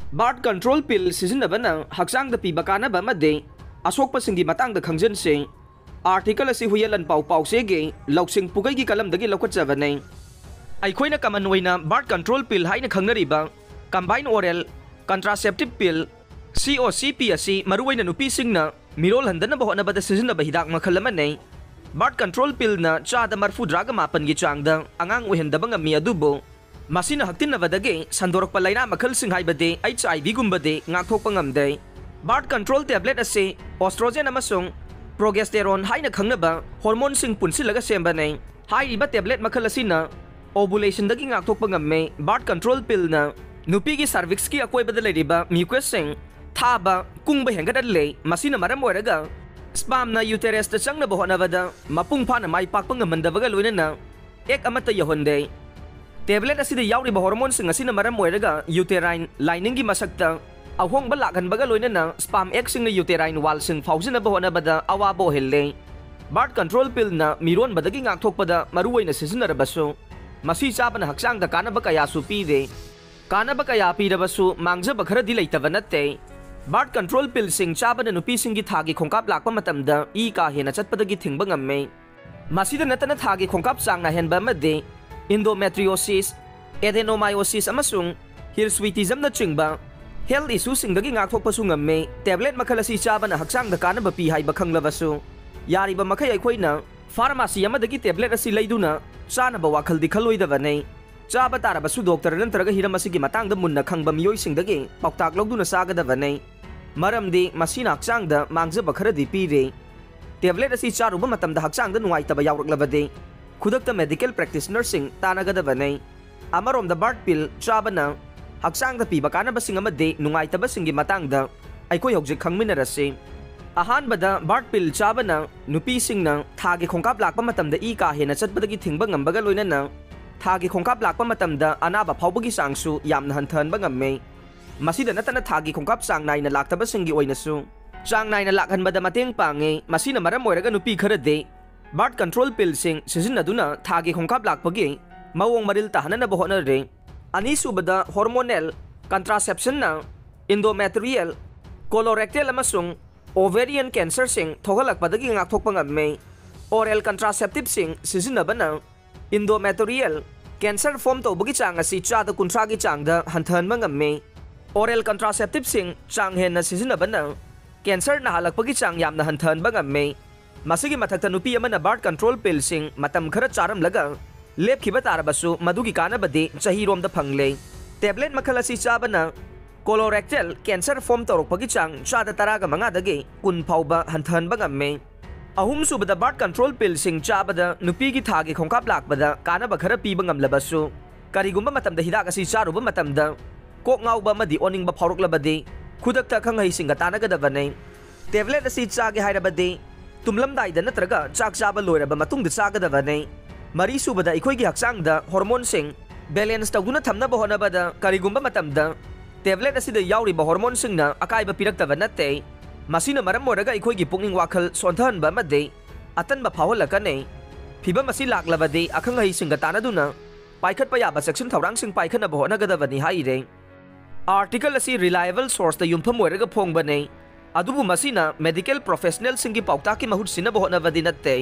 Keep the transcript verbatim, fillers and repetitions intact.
Birth control pill ꯁꯤꯖꯤꯟꯅꯕꯅ ꯍꯛꯆꯥꯡꯗ ꯄꯤꯕ ꯀꯥꯟꯅꯕ ꯑꯃꯗꯤ ꯑꯁꯣꯛꯄꯁꯤꯡꯒꯤ ꯃꯇꯥꯡꯗ ꯈꯪꯖꯤꯟꯁꯤ꯫ Article ꯑꯁꯤ ꯍꯨꯏꯌꯦꯟ ꯂꯟꯄꯥꯎ ꯄꯥꯎꯆꯦꯒꯤ ꯂꯧꯁꯤꯡ ꯄꯨꯒꯩꯒꯤ ꯀꯂꯝꯗꯒꯤ ꯂꯧꯈꯠꯆꯕꯅꯤ꯫ ꯑꯩꯈꯣꯏꯅ common ꯑꯣꯏꯅ birth control pill ꯍꯥꯏꯅ ꯈꯪꯅꯔꯤꯕ combined oral contraceptive pill, C O C P, ꯑꯁꯤ ꯃꯔꯨꯑꯣꯏꯅ ꯅꯨꯄꯤꯁꯤꯡꯅ ꯃꯤꯔꯣꯜ ꯍꯟꯗꯅꯕ ꯍꯣꯠꯅꯕꯗ ꯁꯤꯖꯤꯟꯅꯕ ꯍꯤꯗꯥꯛ ꯃꯈꯜ ꯑꯃꯅꯤ꯫ Birth control pillꯅ ꯆꯥꯗ ꯃꯔꯐꯨꯗ꯭ꯔꯥꯒ ꯃꯥꯄꯟꯒꯤ ꯆꯥꯡꯗ ꯑꯉꯥꯡ ꯑꯣꯏꯍꯟꯗꯕ ꯉꯝꯃꯤ, ꯑꯗꯨꯕꯨ ꯃꯁꯤꯅ ꯍꯛꯇꯤꯟꯅꯕꯗꯒꯤ ꯁꯟꯗꯣꯔꯛꯄ ꯂꯥꯏꯅꯥ ꯃꯈꯜꯁꯤꯡ, ꯍꯥꯏꯕꯗꯤ H I Vꯒꯨꯝꯕꯗꯤ ꯉꯥꯛꯊꯣꯛꯄ ꯉꯝꯗꯦ꯫ Birth control tablet ꯑꯁꯤ estrogen ꯑꯃꯁꯨꯡ progesterone ꯍꯥꯏꯅ ꯈꯪꯅꯕ hormoneꯁꯤꯡ ꯄꯨꯟꯁꯤꯜꯂꯒ ꯁꯦꯝꯕꯅꯤ꯫ ꯍꯥꯏꯔꯤꯕ tablet ꯃꯈꯜ ꯑꯁꯤꯅ ovulationꯗꯒꯤ ꯉꯥꯛꯊꯣꯛꯄ ꯉꯝꯃꯤ꯫ Birth control pillꯅ ꯅꯨꯄꯤꯒꯤ cervixꯀꯤ ꯑꯀꯣꯏꯕꯗ ꯂꯩꯔꯤꯕ mucusꯁꯤꯡ ꯊꯥꯕ, ꯀꯨꯡꯕ ꯍꯦꯟꯒꯠꯍꯜꯂꯦ꯫ ꯃꯁꯤꯅ ꯃꯔꯝ ꯑꯣꯏꯔꯒ spermꯅ uterusꯇ ꯆꯪꯅꯕ ꯍꯣꯠꯅꯕꯗ ꯃꯄꯨꯡ ꯐꯥꯅ ꯃꯥꯏ ꯄꯥꯛꯄ ꯉꯝꯍꯟꯗꯕꯒ ꯂꯣꯏꯅꯅ egg ꯑꯃꯠꯇ ꯌꯧꯍꯟꯗꯦ꯫ Tablet ꯑꯁꯤꯗ ꯌꯥꯎꯔꯤꯕ hormoneꯁꯤꯡ ꯑꯁꯤꯅ ꯃꯔꯝ ꯑꯣꯏꯔꯒ uterine liningꯒꯤ ꯃꯁꯛꯇ ꯑꯍꯣꯡꯕ ꯂꯥꯛꯍꯟꯕꯒ ꯂꯣꯏꯅꯅ sperm eggꯁꯤꯡꯅ uterine wallꯁꯤꯡ ꯐꯥꯎꯖꯅꯕ ꯍꯣꯠꯅꯕꯗ ꯑꯋꯥꯕ ꯑꯣꯏꯍꯜꯂꯦ꯫ Birth control pillꯅ ꯃꯤꯔꯣꯟꯕꯗꯒꯤ ꯉꯥꯛꯊꯣꯛꯄꯗ ꯃꯔꯨꯑꯣꯏꯅ ꯁꯤꯖꯤꯟꯅꯔꯕꯁꯨ, ꯃꯁꯤ ꯆꯥꯕꯅ ꯍꯛꯆꯥꯡꯗ ꯀꯥꯟꯅꯕ ꯀꯌꯥꯁꯨ ꯄꯤꯔꯦ꯫ ꯀꯥꯟꯅꯕ ꯀꯌꯥ ꯄꯤꯔꯕꯁꯨ ꯃꯥꯡꯖꯕ ꯈꯔꯗꯤ ꯂꯩꯇꯕ ꯅꯠꯇꯦ꯫ Birth control pillꯁꯤꯡ ꯆꯥꯕꯅ ꯅꯨꯄꯤꯁꯤꯡꯒꯤ ꯊꯥꯒꯤ ꯈꯣꯡꯀꯥꯞ ꯂꯥꯛꯄ ꯃꯇꯝꯗ ꯏ ꯀꯥ ꯍꯦꯟꯅ ꯆꯠꯄꯗꯒꯤ ꯊꯤꯡꯕ ꯉꯝꯃꯤ꯫ ꯃꯁꯤꯗ ꯅꯠꯇꯅ ꯊꯥꯒꯤ ꯈꯣꯡꯀꯥꯞ ꯆꯥꯡ ꯅꯥꯏꯍꯟꯕ ꯑꯃꯗꯤ endometriosis, adenomyosis ꯑꯃꯁꯨꯡ hirsutismꯅꯆꯤꯡꯕ health issueꯁꯤꯡꯗꯒꯤ ꯉꯥꯛꯊꯣꯛꯄꯁꯨ ꯉꯝꯃꯤ꯫ Tablet ꯃꯈꯜ ꯑꯁꯤ ꯆꯥꯕꯅ ꯍꯛꯆꯥꯡꯗ ꯀꯥꯟꯅꯕ ꯄꯤ ꯍꯥꯏꯕ ꯈꯪꯂꯕꯁꯨ, ꯌꯥꯔꯤꯕ ꯃꯈꯩ ꯑꯩꯈꯣꯏꯅ pharmacy ꯑꯃꯗꯒꯤ tablet ꯑꯁꯤ ꯂꯩꯗꯨꯅ ꯆꯥꯅꯕ ꯋꯥꯈꯜꯗꯤ ꯈꯜꯂꯣꯏꯗꯕꯅꯤ꯫ ꯆꯥꯕ ꯇꯥꯔꯕꯁꯨ doctor ꯅꯠꯇ꯭ꯔꯒ ꯍꯤꯔꯝ ꯑꯁꯤꯒꯤ ꯃꯇꯥꯡꯗ ꯃꯨꯟꯅ ꯈꯪꯕ ꯃꯤꯑꯣꯏꯁꯤꯡꯗꯒꯤ ꯄꯥꯎꯇꯥꯛ ꯂꯧꯗꯨꯅ ꯆꯥꯒꯗꯕꯅꯤ, ꯃꯔꯝꯗꯤ ꯃꯁꯤꯅ ꯍꯛꯆꯥꯡꯗ ꯃꯥꯡꯖꯕ ꯈꯔꯗꯤ ꯄꯤꯔꯤ꯫ Tablet ꯑꯁꯤ ꯆꯥꯔꯨꯕ ꯃꯇꯝꯗ ꯍꯛꯆꯥꯡꯗ ꯅꯨꯡꯉꯥꯏꯇꯕ ꯌꯥꯎꯔꯛꯂꯕꯗꯤ ꯈꯨꯗꯛꯇ medical practitionerꯁꯤꯡ ꯇꯥꯟꯅꯒꯗꯕꯅꯤ꯫ ꯑꯃꯔꯣꯝꯗ birth pill ꯆꯥꯕꯅ ꯍꯛꯆꯥꯡꯗ ꯄꯤꯕ ꯀꯥꯟꯅꯕꯁꯤꯡ ꯑꯃꯗꯤ ꯅꯨꯡꯉꯥꯏꯇꯕꯁꯤꯡꯒꯤ ꯃꯇꯥꯡꯗ ꯑꯩꯈꯣꯏ ꯍꯧꯖꯤꯛ ꯈꯪꯃꯤꯟꯅꯔꯁꯤ꯫ ꯑꯍꯥꯟꯕꯗ, birth pill ꯆꯥꯕꯅ ꯅꯨꯄꯤꯁꯤꯡꯅ ꯊꯥꯒꯤ ꯈꯣꯡꯀꯥꯞ ꯂꯥꯛꯄ ꯃꯇꯝꯗ ꯏ ꯀꯥ ꯍꯦꯟꯅ ꯆꯠꯄꯗꯒꯤ ꯊꯤꯡꯕ ꯉꯝꯕꯒ ꯂꯣꯏꯅꯅ ꯊꯥꯒꯤ ꯈꯣꯡꯀꯥꯞ ꯂꯥꯛꯄ ꯃꯇꯝꯗ ꯑꯅꯥꯕ ꯐꯥꯎꯕꯒꯤ ꯆꯥꯡꯁꯨ ꯌꯥꯝꯅ ꯍꯟꯊꯍꯟꯕ ꯉꯝꯃꯤ꯫ ꯃꯁꯤꯗ ꯅꯠꯇꯅ ꯊꯥꯒꯤ ꯈꯣꯡꯀꯥꯞ ꯆꯥꯡ ꯅꯥꯏꯅ ꯂꯥꯛꯇꯕꯁꯤꯡꯒꯤ ꯑꯣꯏꯅꯁꯨ ꯆꯥꯡ ꯅꯥꯏꯅ ꯂꯥꯛꯍꯟꯕꯗ ꯃꯇꯦꯡ ꯄꯥꯡꯉꯤ꯫ ꯃꯁꯤꯅ ꯃꯔꯝ ꯑꯣꯏꯔꯒ ꯅꯨꯄꯤ ꯈꯔꯗꯤ birth control pillꯁꯤꯡ ꯁꯤꯖꯤꯟꯅꯗꯨꯅ ꯊꯥꯒꯤ ꯈꯣꯡꯀꯥꯞ ꯂꯥꯛꯄꯒꯤ ꯃꯑꯣꯡ ꯃꯔꯤꯜ ꯇꯥꯍꯟꯅꯅꯕ ꯍꯣꯠꯅꯔꯤ꯫ ꯑꯅꯤꯁꯨꯕꯗ, hormonal Contraceptionꯅ endometrial, colorectal ꯑꯃꯁꯨꯡ ovarian cancerꯁꯤꯡ ꯊꯣꯛꯍꯜꯂꯛꯄꯗꯒꯤ ꯉꯥꯛꯊꯣꯛꯄ ꯉꯝꯃꯤ꯫ Oral contraceptiveꯁꯤꯡ ꯁꯤꯖꯤꯟꯅꯕꯅ endometrial cancer form ꯇꯧꯕꯒꯤ ꯆꯥꯡ ꯑꯁꯤ ꯆꯥꯗ ꯀꯨꯟꯊ꯭ꯔꯥꯒꯤ ꯆꯥꯡꯗ ꯍꯟꯊꯍꯟꯕ ꯉꯝꯃꯤ꯫ Oral contraceptiveꯁꯤꯡ ꯆꯥꯡ ꯍꯦꯟꯅ ꯁꯤꯖꯤꯟꯅꯕꯅ cancer ꯅꯥꯍꯜꯂꯛꯄꯒꯤ ꯆꯥꯡ ꯌꯥꯝꯅ ꯍꯟꯊꯍꯟꯕ ꯉꯝꯃꯤ꯫ ꯃꯁꯤꯒꯤ ꯃꯊꯛꯇ ꯅꯨꯄꯤ ꯑꯃꯅ birth control pillꯁꯤꯡ ꯃꯇꯝ ꯈꯔ ꯆꯥꯔꯝꯂꯒ ꯂꯦꯞꯈꯤꯕ ꯇꯥꯔꯕꯁꯨ ꯃꯗꯨꯒꯤ ꯀꯥꯟꯅꯕꯗꯤ ꯆꯍꯤꯔꯣꯝꯗ ꯐꯪꯂꯦ꯫ Tablet ꯃꯈꯜ ꯑꯁꯤ ꯆꯥꯕꯅ colorectal cancer form ꯇꯧꯔꯛꯄꯒꯤ ꯆꯥꯡ ꯆꯥꯗ ꯇꯔꯥꯒ ꯃꯉꯥꯗꯒꯤ ꯀꯨꯟ ꯐꯥꯎꯕ ꯍꯟꯊꯍꯟꯕ ꯉꯝꯃꯤ꯫ ꯑꯍꯨꯝꯁꯨꯕꯗ, birth control pillꯁꯤꯡ ꯆꯥꯕꯗ ꯅꯨꯄꯤꯒꯤ ꯊꯥꯒꯤ ꯈꯣꯡꯀꯥꯞ ꯂꯥꯛꯄꯗ ꯀꯥꯟꯅꯕ ꯈꯔ ꯄꯤꯕ ꯉꯝꯂꯕꯁꯨ, ꯀꯔꯤꯒꯨꯝꯕ ꯃꯇꯝꯗ ꯍꯤꯗꯥꯛ ꯑꯁꯤ ꯆꯥꯔꯨꯕ ꯃꯇꯝꯗ ꯀꯣꯛ ꯉꯥꯎꯕ ꯑꯃꯗꯤ ꯑꯣꯅꯤꯡꯕ ꯐꯥꯎꯔꯛꯂꯕꯗꯤ ꯈꯨꯗꯛꯇ ꯑꯈꯪ ꯑꯍꯩꯁꯤꯡꯒ ꯇꯥꯟꯅꯒꯗꯕꯅꯤ꯫ Tablet ꯑꯁꯤ ꯆꯥꯒꯦ ꯍꯥꯏꯔꯕꯗꯤ ꯇꯨꯝꯂꯝꯗꯥꯏꯗ ꯅꯠꯇ꯭ꯔꯒ ꯆꯥꯛ ꯆꯥꯕ ꯂꯣꯏꯔꯕ ꯃꯇꯨꯡꯗ ꯆꯥꯒꯗꯕꯅꯤ꯫ ꯃꯔꯤꯁꯨꯕꯗ, ꯑꯩꯈꯣꯏꯒꯤ ꯍꯛꯆꯥꯡꯗ hormoneꯁꯤꯡ balance ꯇꯧꯗꯨꯅ ꯊꯝꯅꯕ ꯍꯣꯠꯅꯕꯗ ꯀꯔꯤꯒꯨꯝꯕ ꯃꯇꯝꯗ tablet ꯑꯁꯤꯗ ꯌꯥꯎꯔꯤꯕ hormoneꯁꯤꯡꯅ ꯑꯀꯥꯏꯕ ꯄꯤꯔꯛꯇꯕ ꯅꯠꯇꯦ꯫ ꯃꯁꯤꯅ ꯃꯔꯝ ꯑꯣꯏꯔꯒ ꯑꯩꯈꯣꯏꯒꯤ ꯄꯨꯛꯅꯤꯡ ꯋꯥꯈꯜ ꯁꯣꯟꯊꯍꯟꯕ ꯑꯃꯗꯤ ꯑꯇꯟꯕ ꯐꯥꯎꯍꯜꯂꯛꯀꯅꯤ꯫ ꯐꯤꯚꯝ ꯑꯁꯤ ꯂꯥꯛꯂꯕꯗꯤ ꯑꯈꯪ ꯑꯍꯩꯁꯤꯡꯒ ꯇꯥꯟꯅꯗꯨꯅ ꯄꯥꯏꯈꯠꯄ ꯌꯥꯕ ꯆꯦꯛꯁꯤꯟ ꯊꯧꯔꯥꯡꯁꯤꯡ ꯄꯥꯏꯈꯠꯅꯕ ꯍꯣꯠꯅꯒꯗꯕꯅꯤ ꯍꯥꯏꯔꯦ꯫ Article ꯑꯁꯤ reliable sourceꯇ ꯌꯨꯝꯐꯝ ꯑꯣꯏꯔꯒ ꯐꯣꯡꯕꯅꯤ, ꯑꯗꯨꯕꯨ ꯃꯁꯤꯅ medical professionalꯁꯤꯡꯒꯤ ꯄꯥꯎꯇꯥꯛꯀꯤ ꯃꯍꯨꯠ ꯁꯤꯟꯅꯕ ꯍꯣꯠꯅꯕꯗꯤ ꯅꯠꯇꯦ꯫